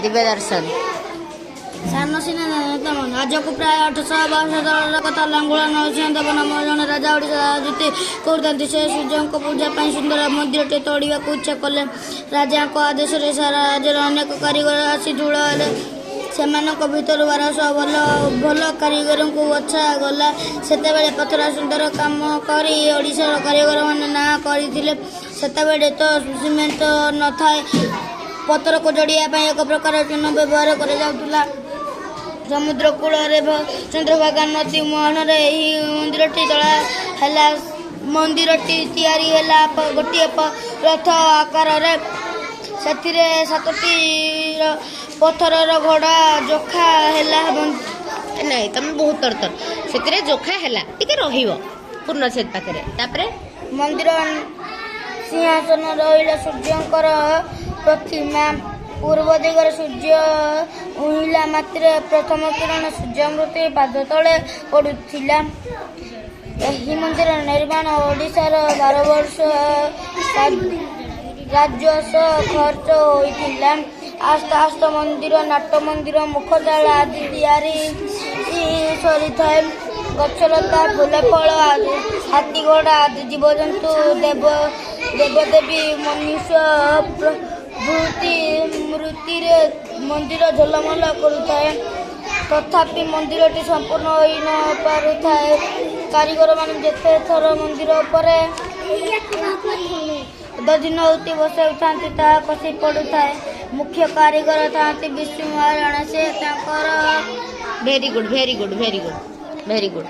ଦିବ୍ୟ ଦର୍ଶନ। ସାନ ସିନା ତମନ। ଆଜକୁ ପ୍ରାୟ 800 ବର୍ଷ ତଳର କଥା। ଲାଙ୍ଗୁଳା ନରସିଂହ ଦେବ ନାମକ ଜଣେ ରାଜା ଓଡ଼ିଶା ରାଜୁତି କରୁଥାନ୍ତି। ସେ ସୂର୍ଯ୍ୟଙ୍କ ପୂଜା ପାଇଁ ସୁନ୍ଦର ମନ୍ଦିରଟିଏ ତୋଳିବାକୁ ଇଚ୍ଛା କଲେ। ରାଜାଙ୍କ ଆଦେଶରେ ସାରା ରାଜ୍ୟର ଅନେକ କାରିଗର ଆସି ଠୁଳ ହେଲେ। ସେମାନଙ୍କ ଭିତରୁ 1200 ଭଲ ଭଲ କାରିଗରଙ୍କୁ ବଛାଗଲା। ସେତେବେଳେ ପଥର ସୁନ୍ଦର କାମ କରି ଓଡ଼ିଶାର କାରିଗରମାନେ ନାଁ କରିଥିଲେ। ସେତେବେଳେ ତ ସିମେଣ୍ଟ ନଥାଏ। ପଥରକୁ ଯୋଡ଼ିବା ପାଇଁ ଏକ ପ୍ରକାର ଚୂନ ବ୍ୟବହାର କରାଯାଉଥିଲା। ସମୁଦ୍ର କୂଳରେ ଚନ୍ଦ୍ରଭାଗା ନଦୀ ମୁହାଣରେ ଏହି ମନ୍ଦିରଟି ତୋଳା ହେଲା। ମନ୍ଦିରଟି ତିଆରି ହେଲା ଗୋଟିଏ ରଥ ଆକାରରେ। ସେଥିରେ ସାତଟି ପଥରର ଘୋଡ଼ା ଯୋଖା ହେଲା। ନାଇଁ, ତମେ ବହୁତ ତରତର। ସେଥିରେ ଯୋଖା ହେଲା, ଟିକେ ରହିବ ପୂର୍ଣ୍ଣଛେଦ ପାଖରେ। ତାପରେ? ମନ୍ଦିର ସିଂହାସନ ରହିଲା ସୂର୍ଯ୍ୟଙ୍କର ପ୍ରତିମା। ପୂର୍ବ ଦିଗରେ ସୂର୍ଯ୍ୟ ଉଇଁଲା ମାତ୍ରେ ପ୍ରଥମ କିରଣ ସୂର୍ଯ୍ୟମୂର୍ତ୍ତି ପାଦ ତଳେ ପଡୁଥିଲା। ଏହି ମନ୍ଦିର ନିର୍ମାଣ ଓଡ଼ିଶାର 12 ବର୍ଷ ରାଜସ୍ୱ ଖର୍ଚ୍ଚ ହୋଇଥିଲା। ଆସ୍ତେ ଆସ୍ତେ ମନ୍ଦିର, ନାଟ ମନ୍ଦିର, ମୁଖଶାଳା ଆଦି ତିଆରି ସରିଥାଏ। ଗଛଲତା, ଫୁଲ ଫଳ ଆଦି, ହାତୀ ଘୋଡ଼ା ଆଦି ଜୀବଜନ୍ତୁ, ଦେବ ଦେବଦେବୀ, ମନୁଷ୍ୟ ପ୍ରଭୃତି ମୂର୍ତ୍ତିରେ ମନ୍ଦିର ଝଲମଲ କରୁଥାଏ। ତଥାପି ମନ୍ଦିରଟି ସମ୍ପୂର୍ଣ୍ଣ ହୋଇ ନ ପାରୁଥାଏ। କାରିଗରମାନେ ଯେତେ ଥର ମନ୍ଦିର ଉପରେ ଦଧିନଉତି ବସାଉଥାନ୍ତି, ତାହା ଖସି ପଡୁଥାଏ। ମୁଖ୍ୟ କାରିଗର ଥାନ୍ତି ବିଷ୍ଣୁ ମହାରଣା। ସେ ତାଙ୍କର Very good, very good, very good, very good.